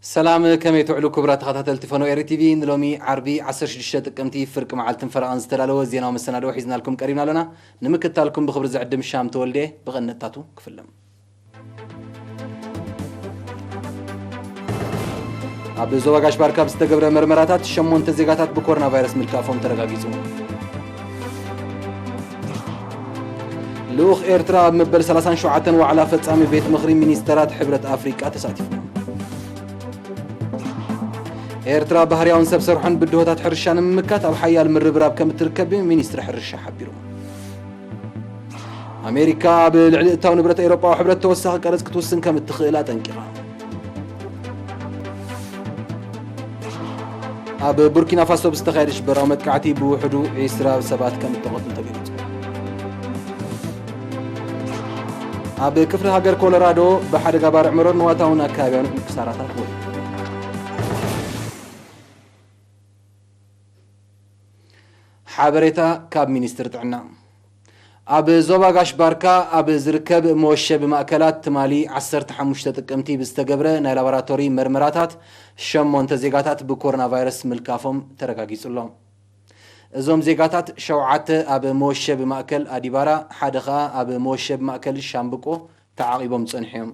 ሰላም፣ ከመይ ትውዕሉ ክቡራት ተኸታተልቲ ፈኖ ኤሪ ቲቪ? ንሎሚ ዓርቢ ዓሰርተ ሽዱሽተ ጥቅምቲ ፍርቂ መዓልትን ፈረቓን ዝተዳለወ ዜናዊ መሰናድኦ ሒዝናልኩም ቀሪብና ኣለና። ንምክትታልኩም ብኽብሪ ዝዕድም ሻም ተወልደ። ብቐንነታቱ ክፍልም። ኣብ ዞባ ጋሽ ባርካ ብዝተገብረ መርመራታት ሸሞንተ ዜጋታት ብኮሮና ቫይረስ ምልካፎም ተረጋጊጹ። ልኡኽ ኤርትራ ኣብ መበል ሰላሳን ሸውዓተን ዋዕላ ፈጻሚ ቤት ምኽሪ ሚኒስተራት ሕብረት ኣፍሪቃ ተሳቲፉ። ኤርትራ ባህርያውን ሰብ ሰርሖን ብድሆታት ሕርሻ ንምምካት ኣብ ሓያል ምርብራብ ከም እትርከብ ሚኒስትሪ ሕርሻ ሓቢሩ። ኣሜሪካ ኣብ ልዕሊ እታው ንብረት ኤውሮጳዊ ሕብረት ተወሳኺ ቀረጽ ክትውስን ከም እትኽእል ኣጠንቂቓ። ኣብ ቡርኪና ፋሶ ብዝተኻየደ ሽበራዊ መጥቃዕቲ ብውሕዱ ዒስራ ሰባት ከም እተቐትሉ ተገሊጹ። ኣብ ክፍለ ሃገር ኮሎራዶ ብሓደጋ ባርዕ መሮር ንዋታውን ኣከባቢያውን ክሳራታት ወሪዱ። ሓበሬታ ካብ ሚኒስትሪ ጥዕና። ኣብ ዞባ ጋሽ ባርካ ኣብ ዝርከብ መወሸቢ ማእከላት ትማሊ ዓሰርተ ሓሙሽተ ጥቅምቲ ብዝተገብረ ናይ ላቦራቶሪ መርመራታት ሸሞንተ ዜጋታት ብኮሮና ቫይረስ ምልካፎም ተረጋጊጹ ኣሎ። እዞም ዜጋታት ሸውዓተ ኣብ መወሸቢ ማእከል ኣዲባራ፣ ሓደ ኸኣ ኣብ መወሸቢ ማእከል ሻምብቆ ተዓቒቦም ጸኒሖም።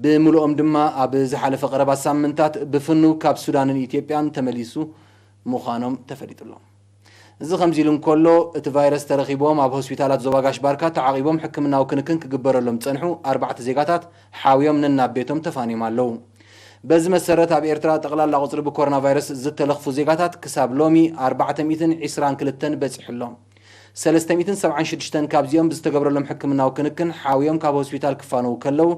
ብምሉኦም ድማ ኣብ ዝሓለፈ ቀረባ ሳምንታት ብፍኑ ካብ ሱዳንን ኢትዮጵያን ተመሊሱ ምዃኖም ተፈሊጡ ኣሎ። እዚ ከምዚ ኢሉ እንከሎ፣ እቲ ቫይረስ ተረኺቦም ኣብ ሆስፒታላት ዞባ ጋሽ ባርካ ተዓቒቦም ሕክምናዊ ክንክን ክግበረሎም ዝጸንሑ ኣርባዕተ ዜጋታት ሓውዮም ነናብ ቤቶም ተፋንዮም ኣለዉ። በዚ መሰረት፣ ኣብ ኤርትራ ጠቕላላ ቁጽሪ ብኮሮና ቫይረስ ዝተለኽፉ ዜጋታት ክሳብ ሎሚ ኣርባዕተ ሚእትን ዕስራን ክልተን በጺሑ ኣሎ። ሰለስተ ሚእትን ሰብዓን ሽዱሽተን ካብዚኦም ብዝተገብረሎም ሕክምናዊ ክንክን ሓውዮም ካብ ሆስፒታል ክፋነዉ ከለዉ፣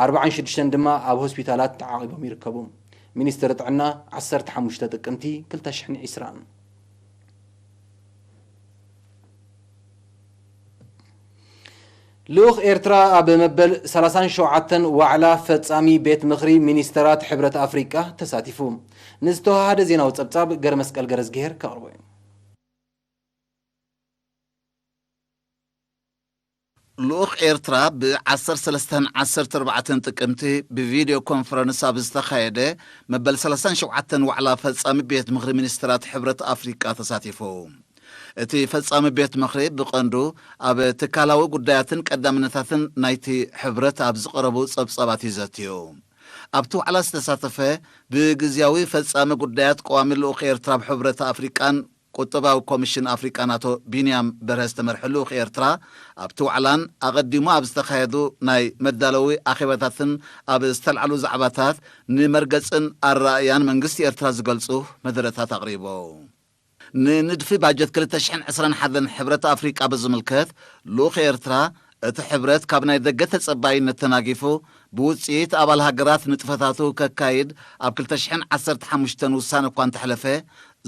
ኣርባዓን ሽዱሽተን ድማ ኣብ ሆስፒታላት ተዓቒቦም ይርከቡ። ሚኒስትሪ ጥዕና፣ ዓሰርተ ሓሙሽተ ጥቅምቲ ክልተ ሽሕን ዕስራን። ልኡኽ ኤርትራ ኣብ መበል ሰላሳን ሸውዓተን ዋዕላ ፈጻሚ ቤት ምኽሪ ሚኒስተራት ሕብረት ኣፍሪቃ ተሳቲፉ። ንዝተወሃሃደ ዜናዊ ጸብጻብ ገረመስቀል ገረዝግሄር ከቕርቦ እዩ። ልኡኽ ኤርትራ ብ ዓሰርተ ሰለስተን ዓሰርተ ኣርባዕተን ጥቅምቲ ብቪድዮ ኮንፈረንስ ኣብ ዝተኻየደ መበል ሰላሳን ሸውዓተን ዋዕላ ፈጻሚ ቤት ምኽሪ ሚኒስተራት ሕብረት ኣፍሪቃ ተሳቲፉ። እቲ ፈጻሚ ቤት ምኽሪ ብቐንዱ ኣብ ትካላዊ ጉዳያትን ቀዳምነታትን ናይቲ ሕብረት ኣብ ዝቐረቡ ጸብጻባት እዩ ዘትዩ። ኣብቲ ዋዕላ ዝተሳተፈ ብግዝያዊ ፈጻሚ ጉዳያት ቀዋሚ ልኡኽ ኤርትራ ኣብ ሕብረት ኣፍሪቃን ቁጠባዊ ኮሚሽን ኣፍሪቃን ኣቶ ቢንያም በርሀ ዝተመርሐ ልኡኽ ኤርትራ፣ ኣብቲ ዋዕላን ኣቐዲሙ ኣብ ዝተኻየዱ ናይ መዳለዊ ኣኼባታትን ኣብ ዝተልዓሉ ዛዕባታት ንመርገጽን ኣረኣእያን መንግስቲ ኤርትራ ዝገልጹ መደረታት ኣቕሪቡ። ንንድፊ ባጀት ክልተ ሽሕን ዕስራን ሓደን ሕብረት ኣፍሪቃ ብዝምልከት፣ ልኡኽ ኤርትራ፣ እቲ ሕብረት ካብ ናይ ደገ ተጸባይነት ተናጊፉ፣ ብውጽኢት ኣባል ሃገራት ንጥፈታቱ ከካይድ ኣብ ክልተ ሽሕን ዓሰርተ ሓሙሽተን ውሳነ እኳ እንተሕለፈ፣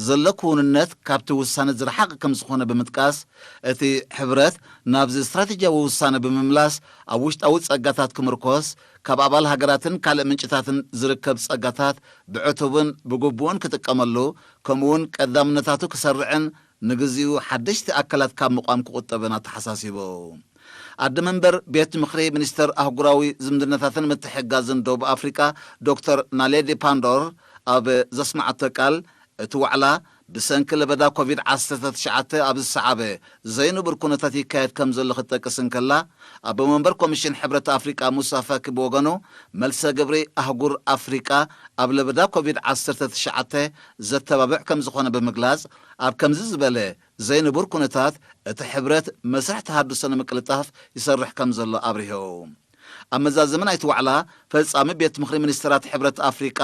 ዘሎ ክውንነት ካብቲ ውሳነ ዝረሓቐ ከም ዝኾነ ብምጥቃስ፣ እቲ ሕብረት ናብዚ ስትራቴጂያዊ ውሳነ ብምምላስ፣ ኣብ ውሽጣዊ ጸጋታት ክምርኮስ፣ ካብ ኣባል ሃገራትን ካልእ ምንጭታትን ዝርከብ ጸጋታት ብዕቱብን ብግቡእን ክጥቀመሉ፣ ከምኡውን ቀዳምነታቱ ክሰርዕን ንግዚኡ ሓደሽቲ ኣካላት ካብ ምቋም ክቑጠብን ኣተሓሳሲቡ። ኣደ መንበር ቤት ምኽሪ ሚኒስተር ኣህጉራዊ ዝምድናታትን ምትሕግጋዝን ደቡብ ኣፍሪቃ ዶክተር ናሌዲ ፓንዶር ኣብ ዘስመዓቶ ቃል፣ እቲ ዋዕላ ብሰንኪ ለበዳ ኮቪድ ዓሰርተ ትሽዓተ ኣብ ዝሰዓበ ዘይንቡር ኩነታት ይካየድ ከም ዘሎ ክትጠቅስ እንከላ፣ ኣቦ መንበር ኮሚሽን ሕብረት ኣፍሪቃ ሙሳ ፋኪ ብወገኑ፣ መልሰ ግብሪ ኣህጉር ኣፍሪቃ ኣብ ለበዳ ኮቪድ ዓሰርተ ትሽዓተ ዘተባብዕ ከም ዝኾነ ብምግላጽ፣ ኣብ ከምዚ ዝበለ ዘይንቡር ኩነታት እቲ ሕብረት መስርሕ ተሃድሶ ንምቅልጣፍ ይሰርሕ ከም ዘሎ ኣብሪሁ። ኣብ መዛዘሚ ናይቲ ዋዕላ፣ ፈጻሚ ቤት ምኽሪ ሚኒስተራት ሕብረት ኣፍሪቃ፣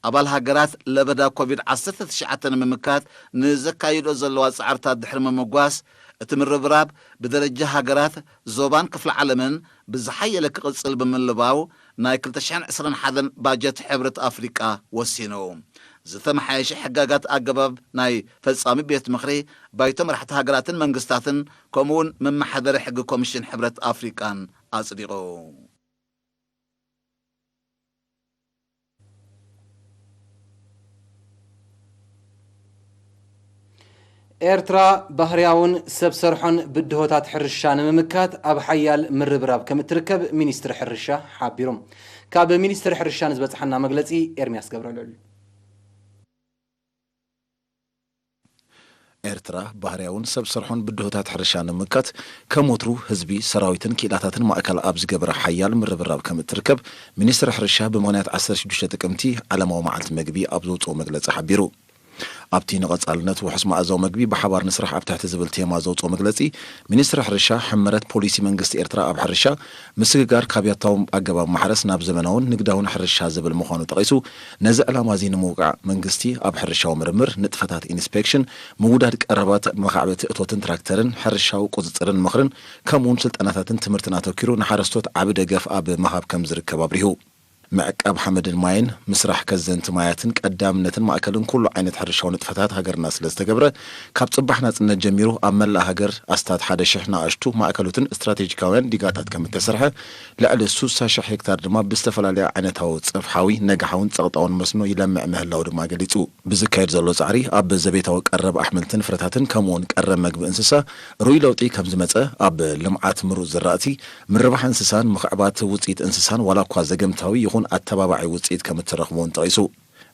ኣባል ሃገራት ለበዳ ኮቪድ ዓሰርተ ትሽዓተ ንምምካት ንዘካይዶ ዘለዋ ጻዕርታት ድሕሪ ምምጓስ፣ እቲ ምርብራብ ብደረጃ ሃገራት፣ ዞባን ክፍለ ዓለምን ብዝሓየለ ክቕጽል ብምልባው፣ ናይ ክልተ ሽሕን ዕስራን ሓደን ባጀት ሕብረት ኣፍሪቃ ወሲኑ። ዝተመሓየሸ ሕጋጋት ኣገባብ ናይ ፈጻሚ ቤት ምኽሪ፣ ባይቶ መራሕቲ ሃገራትን መንግስታትን፣ ከምኡውን መመሓደሪ ሕጊ ኮሚሽን ሕብረት ኣፍሪቃን ኣጽዲቑ። ኤርትራ ባህርያውን ሰብ ሰርሖን ብድሆታት ሕርሻ ንምምካት ኣብ ሓያል ምርብራብ ከም እትርከብ ሚኒስትሪ ሕርሻ ሓቢሩ። ካብ ሚኒስትሪ ሕርሻ ንዝበጽሓና መግለጺ ኤርሚያስ ገብረልዑል። ኤርትራ ባህርያውን ሰብ ሰርሖን ብድሆታት ሕርሻ ንምምካት ከም ወትሩ ህዝቢ፣ ሰራዊትን ክኢላታትን ማእከል ኣብ ዝገበረ ሓያል ምርብራብ ከም እትርከብ ሚኒስትሪ ሕርሻ ብምኽንያት ዓሰርተ ሽዱሽተ ጥቅምቲ ዓለማዊ መዓልቲ መግቢ ኣብ ዘውፅኦ መግለፂ ሓቢሩ። ኣብቲ ንቐጻልነት ውሑስ መኣዛዊ መግቢ ብሓባር ንስራሕ ኣብ ትሕቲ ዝብል ቴማ ዘውፅኦ መግለፂ፣ ሚኒስትሪ ሕርሻ ሕመረት ፖሊሲ መንግስቲ ኤርትራ ኣብ ሕርሻ ምስግጋር ካብ ያታዊ ኣገባብ ማሕረስ ናብ ዘመናውን ንግዳውን ሕርሻ ዝብል ምዃኑ ጠቒሱ፣ ነዚ ዕላማ እዚ ንምውቃዕ መንግስቲ ኣብ ሕርሻዊ ምርምር፣ ንጥፈታት ኢንስፔክሽን፣ ምውዳድ ቀረባት መኻዕበቲ እቶትን ትራክተርን፣ ሕርሻዊ ቁጽጽርን ምኽርን፣ ከምኡውን ስልጠናታትን ትምህርትን ኣተኪሩ ንሓረስቶት ዓቢ ደገፍ ኣብ ምሃብ ከም ዝርከብ ኣብሪሁ። ምዕቃብ ሓመድን ማይን፣ ምስራሕ ከዘንቲ ማያትን ቀዳምነትን ማእከልን ኩሉ ዓይነት ሕርሻዊ ንጥፈታት ሃገርና ስለ ዝተገብረ፣ ካብ ጽባሕ ናጽነት ጀሚሩ ኣብ መላእ ሃገር ኣስታት ሓደ ሽሕ ንኣሽቱ ማእከሉትን ስትራቴጂካውያን ዲጋታት ከም እተሰርሐ፣ ልዕሊ ሱሳ ሽሕ ሄክታር ድማ ብዝተፈላለየ ዓይነታዊ ጽፍሓዊ፣ ነግሓውን ጸቕጣውን መስኖ ይለምዕ ምህላው ድማ ገሊጹ። ብዝካየድ ዘሎ ጻዕሪ ኣብ ዘቤታዊ ቀረብ ኣሕምልትን ፍረታትን ከምኡውን ቀረብ መግቢ እንስሳ ርኡይ ለውጢ ከም ዝመጸ፣ ኣብ ልምዓት ምሩጽ ዝራእቲ፣ ምርባሕ እንስሳን ምኽዕባት ውጽኢት እንስሳን ዋላ እኳ ዘገምታዊ ይኹን ኣተባባዒ ውጽኢት ከም እትረኽቦ እውን ጠቒሱ።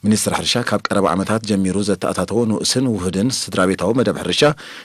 ሚኒስትሪ ሕርሻ ካብ ቀረባ ዓመታት ጀሚሩ ዘተኣታተዎ ንኡስን ውሁድን ስድራ ቤታዊ መደብ ሕርሻ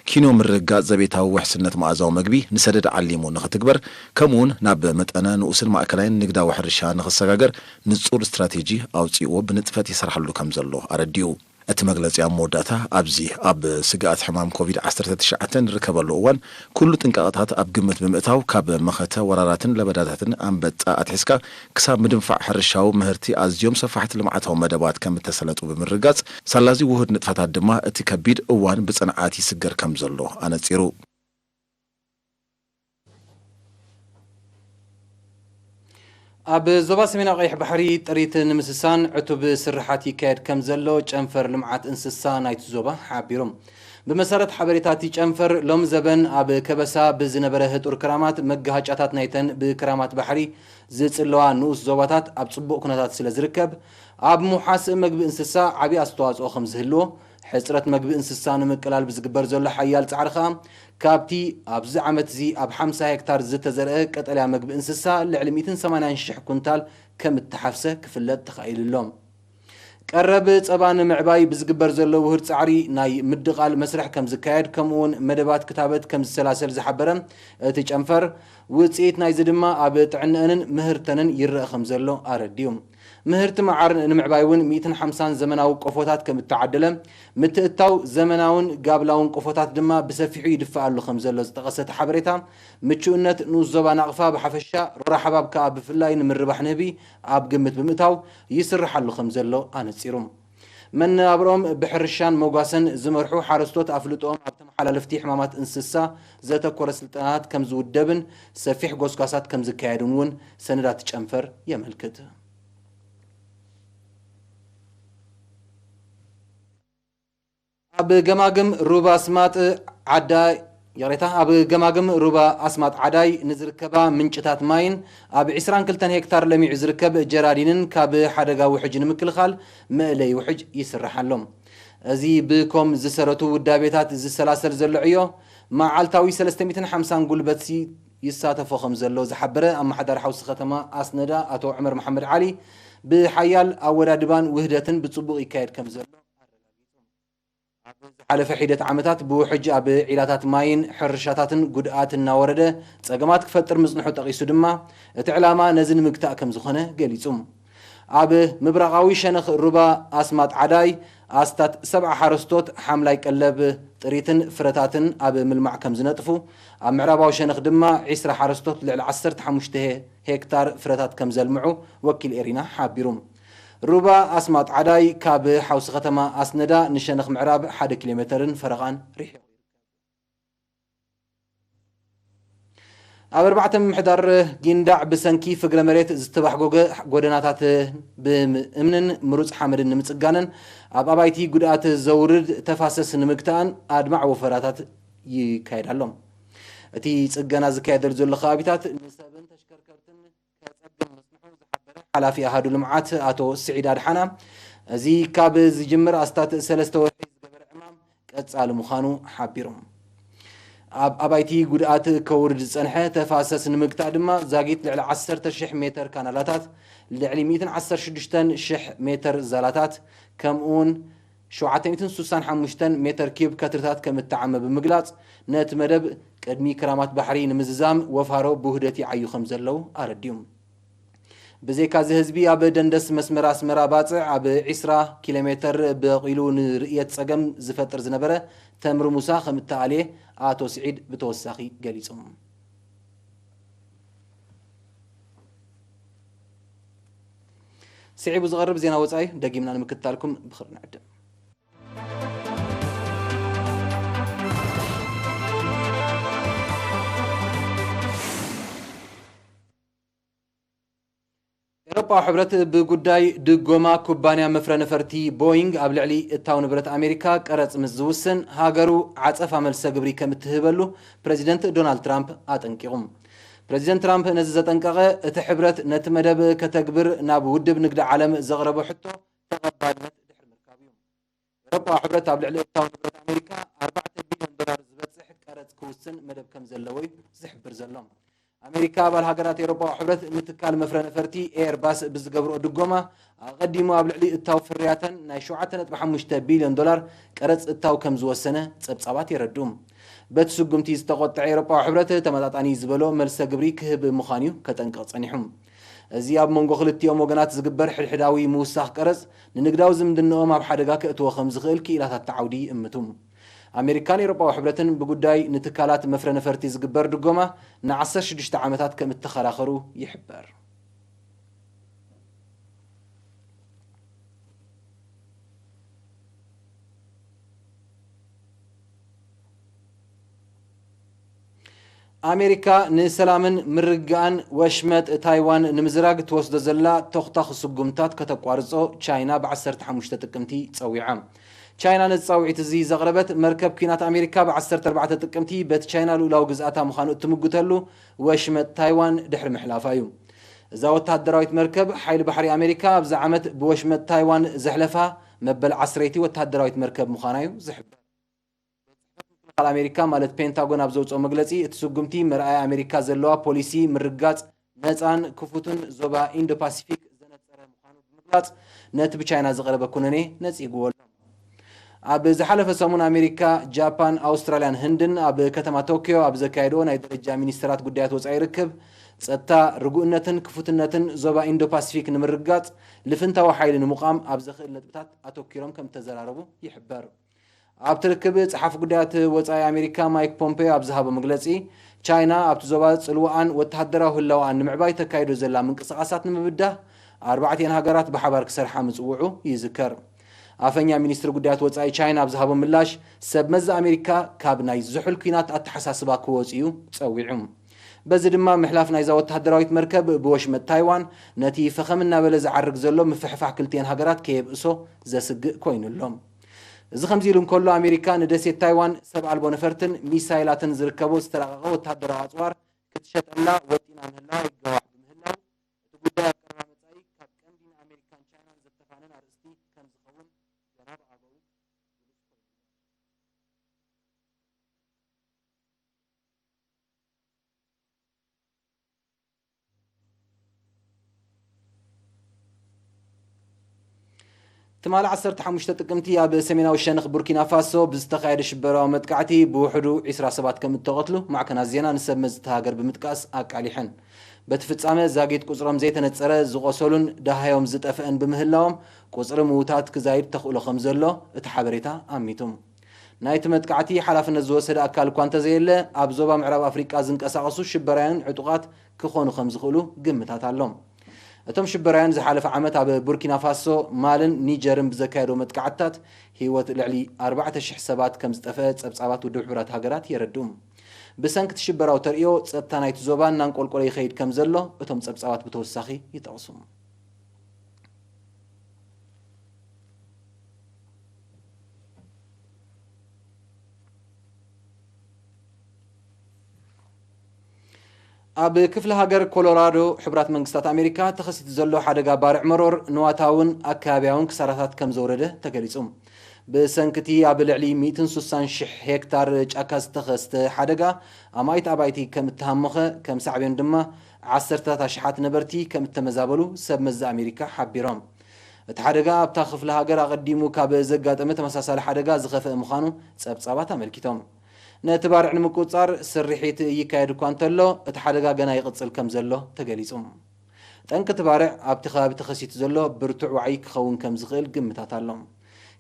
ኪኖ ምርግጋጽ ዘቤታዊ ውሕስነት መኣዛዊ መግቢ ንሰደድ ዓሊሙ ንኽትግበር፣ ከምኡውን ናብ መጠነ ንኡስን ማእከላይን ንግዳዊ ሕርሻ ንኽሰጋገር ንጹር ስትራቴጂ ኣውጺእዎ ብንጥፈት ይሰርሓሉ ከም ዘሎ ኣረዲኡ። እቲ መግለጺ ኣብ መወዳእታ፣ ኣብዚ ኣብ ስግኣት ሕማም ኮቪድ ዓሰርተ ትሽዓተ ንርከበሉ እዋን፣ ኩሉ ጥንቃቐታት ኣብ ግምት ብምእታው፣ ካብ መኸተ ወራራትን ለበዳታትን ኣንበጣ ኣትሒዝካ ክሳብ ምድንፋዕ ሕርሻዊ ምህርቲ ኣዝዮም ሰፋሕቲ ልምዓታዊ መደባት ከም እተሰለጡ ብምርጋጽ፣ ሳላዚ ውሁድ ንጥፈታት ድማ እቲ ከቢድ እዋን ብጽንዓት ይስገር ከም ዘሎ ኣነጺሩ። ኣብ ዞባ ሰሜናዊ ቀይሕ ባሕሪ ጥሪት ንምስሳን ዕቱብ ስርሓት ይካየድ ከም ዘሎ ጨንፈር ልምዓት እንስሳ ናይቲ ዞባ ሓቢሩ። ብመሰረት ሓበሬታ እቲ ጨንፈር፣ ሎም ዘበን ኣብ ከበሳ ብዝነበረ ህጡር ክራማት መጋሃጫታት ናይተን ብክራማት ባሕሪ ዝጽለዋ ንኡስ ዞባታት ኣብ ጽቡቕ ኩነታት ስለ ዝርከብ፣ ኣብ ምውሓስ መግቢ እንስሳ ዓቢ ኣስተዋጽኦ ከም ዝህልዎ፣ ሕጽረት መግቢ እንስሳ ንምቅላል ብዝግበር ዘሎ ሓያል ጻዕሪ ከኣ፣ ካብቲ ኣብዚ ዓመት እዚ ኣብ ሓምሳ ሄክታር ዝተዘርአ ቀጠልያ መግቢ እንስሳ ልዕሊ ሚእትን ሰማንያን ሽሕ ኩንታል ከም እተሓፍሰ ክፍለጥ ተኻኢሉ ኣሎ። ቀረብ ጸባ ንምዕባይ ብዝግበር ዘሎ ውሁድ ጻዕሪ ናይ ምድቓል መስርሕ ከም ዝካየድ፣ ከምኡውን መደባት ክታበት ከም ዝሰላሰል ዝሓበረ እቲ ጨንፈር፣ ውጽኢት ናይዚ ድማ ኣብ ጥዕነአንን ምህርተንን ይረአ ከም ዘሎ ኣረዲኡ። ምህርቲ መዓር ንምዕባይ እውን ሚእትን ሓምሳን ዘመናዊ ቆፎታት ከም እተዓደለ፣ ምትእትታው ዘመናውን ጋብላውን ቆፎታት ድማ ብሰፊሑ ይድፈኣሉ ከም ዘሎ ዝጠቐሰ እቲ ሓበሬታ፣ ምቹእነት ንኡስ ዞባ ናቕፋ ብሓፈሻ፣ ሮራ ሓባብ ከኣ ብፍላይ ንምርባሕ ንህቢ ኣብ ግምት ብምእታው ይስርሓሉ ከም ዘሎ ኣነጺሩ። መነባብሮኦም ብሕርሻን መጓሰን ዝመርሑ ሓረስቶት ኣፍልጦኦም ኣብ ተመሓላለፍቲ ሕማማት እንስሳ ዘተኮረ ስልጠናታት ከም ዝውደብን ሰፊሕ ጎስጓሳት ከም ዝካየድን እውን ሰነዳት ጨንፈር የመልክት። ኣብ ገማግም ሩባ ኣስማጥ ዓዳይ፣ ይቕሬታ፣ ኣብ ገማግም ሩባ ኣስማጥ ዓዳይ ንዝርከባ ምንጭታት ማይን ኣብ ዕስራን ክልተን ሄክታር ለሚዑ ዝርከብ ጀራዲንን ካብ ሓደጋ ውሕጅ ንምክልኻል መእለዪ ውሕጅ ይስራሕ ኣሎ። እዚ ብኮም ዝሰረቱ ውዳቤታት ዝሰላሰል ዘሎ ዕዮ፣ መዓልታዊ ሰለስተ ሚእትን ሓምሳን ጉልበትሲ ይሳተፎ ከም ዘሎ ዝሓበረ ኣመሓዳሪ ሓውሲ ከተማ ኣስነዳ ኣቶ ዑመር መሓመድ ዓሊ፣ ብሓያል ኣወዳድባን ውህደትን ብጽቡቕ ይካየድ ከም ዘሎ ኣረጋጊጹ። ኣብ ዝሓለፈ ሒደት ዓመታት ብውሕጅ ኣብ ዒላታት ማይን ሕርሻታትን ጉድኣት እናወረደ ጸገማት ክፈጥር ምጽንሑ ጠቒሱ ድማ፣ እቲ ዕላማ ነዚ ንምግታእ ከም ዝኾነ ገሊጹ። ኣብ ምብራቓዊ ሸነኽ ሩባ ኣስማጥ ዓዳይ ኣስታት ሰብዓ ሓረስቶት ሓምላይ ቀለብ ጥሪትን ፍረታትን ኣብ ምልማዕ ከም ዝነጥፉ፣ ኣብ ምዕራባዊ ሸነኽ ድማ ዒስራ ሓረስቶት ልዕሊ ዓሰርተ ሓሙሽተ ሄ-፣ ሄክታር ፍረታት ከም ዘልምዑ ወኪል ኤሪና ሓቢሩ። ሩባ ኣስማጥ ዓዳይ ካብ ሓውሲ ከተማ ኣስነዳ ንሸነኽ ምዕራብ ሓደ ኪሎ ሜተርን ፈረቓን ርሒቑ ይርከብ። ኣብ ኣርባዕተ ምምሕዳር ጊንዳዕ ብሰንኪ ፍግረ መሬት ዝተባሕጎገ ጎደናታት ብእምንን ምሩፅ ሓመድን ንምፅጋንን ኣብ ኣባይቲ ጉድኣት ዘውርድ ተፋሰስ ንምግታእን ኣድማዕ ወፈራታት ይካየድ ኣሎ። እቲ ፅገና ዝካየደሉ ዘሎ ከባቢታት ንሰብን ተሽከርከርትን ከጸግም ምጽንሑ ዝሓበረ ሓላፊ ኣሃዱ ልምዓት ኣቶ ስዒድ ኣድሓና፣ እዚ ካብ ዝጅምር ኣስታት ሰለስተ ወርሒ ዝገበረ ዕማም ቀጻሊ ምዃኑ ሓቢሮም። ኣብ ኣባይቲ ጉድኣት ከውርድ ዝጸንሐ ተፋሰስ ንምግታእ ድማ ዛጊት ልዕሊ ዓሰርተ ሽሕ ሜተር ካናላታት፣ ልዕሊ ሚእትን ዓሰርተ ሽዱሽተን ሽሕ ሜተር ዛላታት፣ ከምኡውን ሸውዓተ ሚእትን ስሳን ሓሙሽተን ሜተር ኪዩብ ከትርታት ከም እተዓመ ብምግላጽ፣ ነቲ መደብ ቅድሚ ክራማት ባሕሪ ንምዝዛም ወፋሮ ብውህደት ይዓዩ ከም ዘለዉ ኣረዲኡ። ብዘይካዚ ህዝቢ ኣብ ደንደስ መስመር ኣስመራ ባጽዕ ኣብ ዒስራ ኪሎ ሜተር በቒሉ ንርእየት ጸገም ዝፈጥር ዝነበረ ተምሪ ሙሳ ከም እተኣልየ ኣቶ ስዒድ ብተወሳኺ ገሊጹ። ስዒቡ ዝቐርብ ዜና ወጻኢ ደጊምና ንምክትታልኩም ብኽብሪ ንዕድም። ኤውሮጳዊ ሕብረት ብጉዳይ ድጎማ ኩባንያ መፍረ ነፈርቲ ቦይንግ ኣብ ልዕሊ እታው ንብረት ኣሜሪካ ቀረጽ ምስ ዝውስን፣ ሃገሩ ዓጸፋ መልሰ ግብሪ ከም እትህበሉ ፕረዚደንት ዶናልድ ትራምፕ ኣጠንቂቑ። ፕረዚደንት ትራምፕ ነዚ ዘጠንቀቐ፣ እቲ ሕብረት ነቲ መደብ ከተግብር ናብ ውድብ ንግዲ ዓለም ዘቕረቦ ሕቶ ተቐባልነት ድሕሪ ምርካቡ እዩ። ኤውሮጳዊ ሕብረት ኣብ ልዕሊ እታው ንብረት ኣሜሪካ ኣርባዕተ ቢልዮን ዶላር ዝበጽሕ ቀረጽ ክውስን መደብ ከም ዘለዎ እዩ ዝሕብር ዘሎ። ኣሜሪካ ኣባል ሃገራት ኤውሮጳዊ ሕብረት ንትካል መፍረ ነፈርቲ ኤርባስ ብዝገብርኦ ድጎማ፣ ኣቐዲሙ ኣብ ልዕሊ እታው ፍርያተን ናይ ሸውዓተ ነጥቢ ሓሙሽተ ቢልዮን ዶላር ቀረጽ እታው ከም ዝወሰነ ጸብጻባት የረድኡ። በቲ ስጉምቲ ዝተቖጥዐ ኤውሮጳዊ ሕብረት ተመጣጣኒ ዝበሎ መልሰ ግብሪ ክህብ ምዃኑ እዩ ከጠንቅቕ ጸኒሑ። እዚ ኣብ መንጎ ክልቲኦም ወገናት ዝግበር ሕድሕዳዊ ምውሳኽ ቀረጽ ንንግዳዊ ዝምድንኦም ኣብ ሓደጋ ከእትዎ ከም ዝኽእል ክኢላታት እቲ ዓውዲ ይእምቱ። ኣሜሪካን ኤውሮጳዊ ሕብረትን ብጉዳይ ንትካላት መፍረ ነፈርቲ ዝግበር ድጎማ ንዓሰርተ ሽዱሽተ ዓመታት ከም እተኸራኸሩ ይሕበር። ኣሜሪካ ንሰላምን ምርግጋእን ወሽመጥ ታይዋን ንምዝራግ ትወስዶ ዘላ ተኹታኹ ስጉምታት ከተቋርጾ ቻይና ብ ዓሰርተ ሓሙሽተ ጥቅምቲ ጸዊዓ። ቻይና ነዚ ጻውዒት እዚ ዘቕረበት፣ መርከብ ኲናት ኣሜሪካ ብ ዓሰርተ ኣርባዕተ ጥቅምቲ በቲ ቻይና ልኡላዊ ግዝኣታ ምዃኑ እትምጉተሉ ወሽመጥ ታይዋን ድሕሪ ምሕላፋ እዩ። እዛ ወተሃደራዊት መርከብ ሓይሊ ባሕሪ ኣሜሪካ ኣብዚ ዓመት ብወሽመጥ ታይዋን ዘሕለፋ መበል ዓስረይቲ ወተሃደራዊት መርከብ ምዃና እዩ ዝሕበር። ምክልኻል ኣሜሪካ ማለት ፔንታጎን ኣብ ዘውፅኦ መግለፂ፣ እቲ ስጉምቲ መርኣያ ኣሜሪካ ዘለዋ ፖሊሲ ምርግጋፅ ነፃን ክፉትን ዞባ ኢንዶ ፓሲፊክ ዘነፀረ ምዃኑ ብምግላፅ፣ ነቲ ብቻይና ዝቐረበ ኩነኔ ነፂግዎ ኣሎ። ኣብ ዝሓለፈ ሰሙን ኣሜሪካ፣ ጃፓን፣ ኣውስትራልያን ህንድን ኣብ ከተማ ቶኪዮ ኣብ ዘካየድዎ ናይ ደረጃ ሚኒስትራት ጉዳያት ወፃኢ ርክብ፣ ጸጥታ፣ ርጉእነትን ክፉትነትን ዞባ ኢንዶ ፓሲፊክ ንምርግጋጽ ልፍንታዊ ሓይሊ ንምቋም ኣብ ዘኽእል ነጥብታት ኣተኲሮም ከም እተዘራረቡ ይሕበር። ኣብቲ ርክብ፣ ጸሓፊ ጉዳያት ወጻኢ ኣሜሪካ ማይክ ፖምፔዮ ኣብ ዝሃቦ መግለጺ፣ ቻይና ኣብቲ ዞባ ጽልዋኣን ወተሃደራዊ ህላወኣን ንምዕባይ ተካይዶ ዘላ ምንቅስቓሳት ንምብዳህ፣ ኣርባዕቲኤን ሃገራት ብሓባር ክሰርሓ ምጽውዑ ይዝከር። ኣፈኛ ሚኒስትሪ ጉዳያት ወጻኢ ቻይና ኣብ ዝሃቦ ምላሽ፣ ሰብ መዚ ኣሜሪካ ካብ ናይ ዝሑል ኲናት ኣተሓሳስባ ክወጽኡ እዩ ጸዊዑ። በዚ ድማ ምሕላፍ ናይዛ ወተሃደራዊት መርከብ ብወሽመጥ ታይዋን ነቲ ፈኸም እናበለ ዝዓርግ ዘሎ ምፍሕፋሕ ክልቲኤን ሃገራት ከየብእሶ ዘስግእ ኮይኑ ኣሎ። እዚ ከምዚ ኢሉ እንከሎ፣ ኣሜሪካ ንደሴት ታይዋን ሰብ ኣልቦ ነፈርትን ሚሳይላትን ዝርከቦ ዝተራቐቐ ወተሃደራዊ ኣጽዋር ክትሸጠላ ወጢና ምህላዋ ይጋዋሕ ብምህላው፣ እቲ ጉዳይ ኣብ ቀረባ መጻኢ ካብ ቀንዲ ንኣሜሪካን ቻይናን ዘተፋነን ኣርእስቲ ከም ዝኸውን ዘራብ ኣበው ግሉጽ ኮይኑ። ትማሊ ዓሰርተ ሓሙሽተ ጥቅምቲ ኣብ ሰሜናዊ ሸነኽ ቡርኪና ፋሶ ብዝተኻየደ ሽበራዊ መጥቃዕቲ ብውሕዱ ዒስራ ሰባት ከም እተቐትሉ ማዕከናት ዜና ንሰብ መዚ እታ ሃገር ብምጥቃስ ኣቃሊሐን። በቲ ፍጻመ ዛጊት ቁጽሮም ዘይተነጸረ ዝቖሰሉን ደሃዮም ዝጠፍአን ብምህላዎም፣ ቁጽሪ ምዉታት ክዛይድ ተኽእሎ ከም ዘሎ እቲ ሓበሬታ ኣሚቱ። ናይቲ መጥቃዕቲ ሓላፍነት ዝወሰደ ኣካል እኳ እንተዘየለ፣ ኣብ ዞባ ምዕራብ ኣፍሪቃ ዝንቀሳቐሱ ሽበራውያን ዕጡቓት ክኾኑ ከም ዝኽእሉ ግምታት ኣሎ። እቶም ሽበራውያን ዝሓለፈ ዓመት ኣብ ቡርኪና ፋሶ፣ ማልን ኒጀርን ብዘካየዶ መጥቃዕትታት ህይወት ልዕሊ ኣርባዕተ ሽሕ ሰባት ከም ዝጠፍአ ጸብጻባት ውድብ ሕቡራት ሃገራት የረድኡ። ብሰንኪ እቲ ሽበራዊ ተርእዮ፣ ጸጥታ ናይቲ ዞባ እናንቆልቆለ ይኸይድ ከም ዘሎ እቶም ጸብጻባት ብተወሳኺ ይጠቕሱ። ኣብ ክፍለ ሃገር ኮሎራዶ ሕቡራት መንግስታት ኣሜሪካ ተኸሲቱ ዘሎ ሓደጋ ባርዕ መሮር ንዋታውን ኣከባቢያውን ክሳራታት ከም ዘውረደ ተገሊጹ። ብሰንክቲ ኣብ ልዕሊ ሚእትን ሱሳን ሽሕ ሄክታር ጫካ ዝተኸስተ ሓደጋ ኣማኢት ኣባይቲ ከም እተሃመኸ፣ ከም ሳዕቤን ድማ ዓሰርታት ኣሽሓት ነበርቲ ከም እተመዛበሉ ሰብ መዚ ኣሜሪካ ሓቢሮም። እቲ ሓደጋ ኣብታ ክፍለ ሃገር ኣቐዲሙ ካብ ዘጋጠመ ተመሳሳሊ ሓደጋ ዝኸፍአ ምዃኑ ጸብጻባት ኣመልኪቶም። ነቲ ባርዕ ንምቁጽጻር ስርሒት ይካየድ እኳ እንተሎ፣ እቲ ሓደጋ ገና ይቕጽል ከም ዘሎ ተገሊጹ። ጠንቂ እቲ ባርዕ ኣብቲ ከባቢ ተኸሲቱ ዘሎ ብርቱዕ ዋዒ ክኸውን ከም ዝኽእል ግምታት ኣሎ።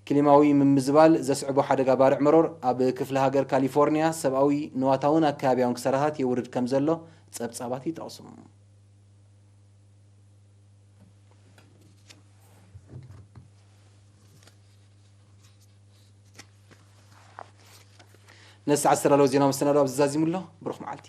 ክሊማዊ ምምዝባል ዘስዕቦ ሓደጋ ባርዕ መሮር ኣብ ክፍለ ሃገር ካሊፎርኒያ ሰብኣዊ፣ ንዋታውን ኣከባቢያውን ክሳራታት የውርድ ከም ዘሎ ጸብጻባት ይጠቕሱ። ነዚ ሰዓት ዝተዳለወ ዜናዊ መሰናዶ ኣብዚ ዛዚሙ ኣሎ። ብሩኽ መዓልቲ።